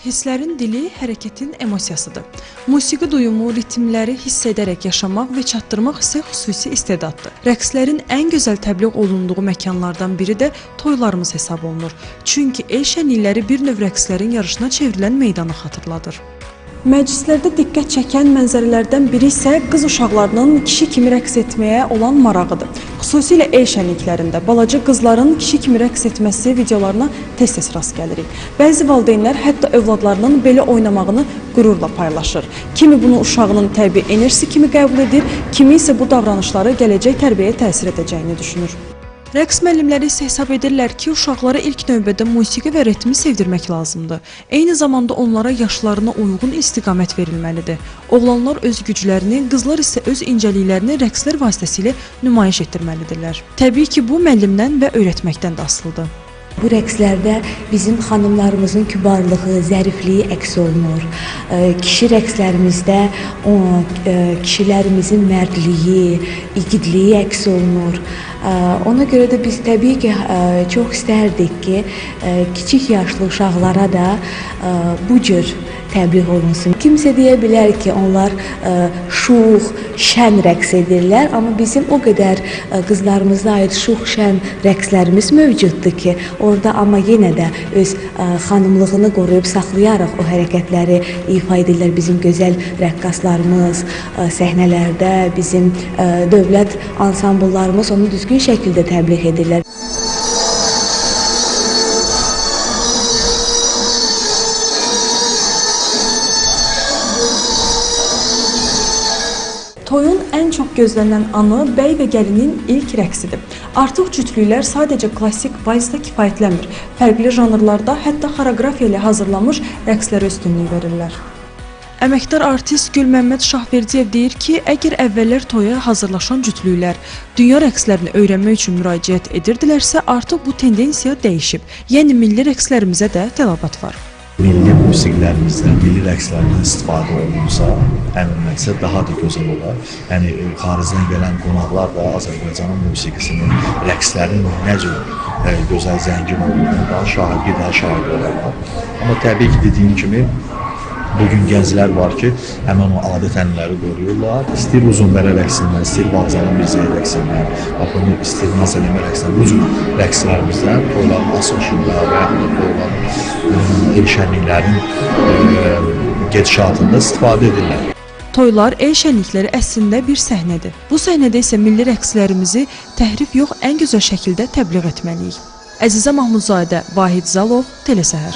Hisslərin dili hərəkətin emosiyasıdır. Musiqi duyumu, ritmləri hiss edərək yaşamaq və çatdırmaq isə xüsusi istedaddır. Rəqslərin ən gözəl təbliğ olunduğu məkanlardan biri də toylarımız hesab olunur. Çünki el şənlikləri bir növ rəqslərin yarışına çevrilən meydanı xatırladır. Məclislərdə diqqət çəkən mənzərələrdən biri isə qız uşaqlarının kişi kimi rəqs etməyə olan marağıdır. Xüsusilə el şənliklərində balaca qızların kişi kimi rəqs etməsi videolarına tez-tez rast gəlirik. Bəzi valideynlər hətta övladlarının belə oynamağını qürurla paylaşır. Kimi bunu uşağının təbii enerjisi kimi qəbul edir, kimi isə bu davranışları gələcək tərbiyəyə təsir edəcəyini düşünür. Rəqs müəllimləri isə hesab edirlər ki, uşaqlara ilk növbədə musiqi və ritmi sevdirmək lazımdır. Eyni zamanda onlara yaşlarına uyğun istiqamət verilməlidir. Oğlanlar öz güclərini, qızlar isə öz incəliklərini rəqslər vasitəsilə nümayiş etdirməlidirlər. Təbii ki, bu müəllimdən və öyrətməkdən də asılıdır. Bu rəqslərdə bizim xanımlarımızın kübarlığı, zərifliyi əks olunur. Kişi rəqslərimizdə kişilərimizin mərdliyi, igidliyi əks olunur. Ona görə də biz təbii ki, çox istərdik ki, kiçik yaşlı uşaqlara da bu cür təbliğ olunsun. Kimsə deyə bilər ki, onlar şux, şən rəqs edirlər, amma bizim o qədər qızlarımıza aid şux, şən rəqslərimiz mövcuddur ki, orada amma yenə də öz xanımlığını qoruyub saxlayaraq o hərəkətləri ifa edirlər bizim gözəl rəqqaslarımız, səhnələrdə bizim dövlət ansambllarımız onu düzgün şəkildə təbliğ edirlər. Toyun ən çox gözlənilən anı bəy və gəlinin ilk rəqsidir. Artıq cütlüklər sadəcə klassik valslə kifayətlənmir. Fərqli janrlarda, hətta xoreoqrafiya ilə hazırlanmış rəqslərə üstünlük verirlər. Əməkdar artist Gülməmməd Şahverdiyev deyir ki, əgər əvvəllər toya hazırlaşan cütlüklər dünya rəqslərini öyrənmək üçün müraciət edirdilərsə, artıq bu tendensiya dəyişib. Yəni milli rəqslərimizə də tələbat var. Milli musiqilərimizdən, milli rəqslərdən istifadə olunsa, həmin məqsəd daha da gözəl olar. Yəni xaricdən gələn qonaqlar da Azərbaycanın musiqisinin, rəqslərin nə cür gözəl, zəngin olduğunu daha şahid olarlar. Amma təbii ki, dediyim kimi, bugün gənclər var ki, həmin o adət-ənənələri qoruyurlar. İstəyir Uzunbərə rəqsindən, istəyir Bağzalın Mirzəyi rəqsindən, bunu istəyir Nazəliyyə rəqsindən, bu cür rəqslərimizdən toyların açılışında və yaxud da toyların, el şənliklərinin gedişatında istifadə edirlər. Toylar, el şənlikləri əslində bir səhnədir. Bu səhnədə isə milli rəqslərimizi təhrif yox, ən gözəl şəkildə təbliğ etməliyik. Əzizə Mahmudzadə, Vahid Zalov, Telesəhər.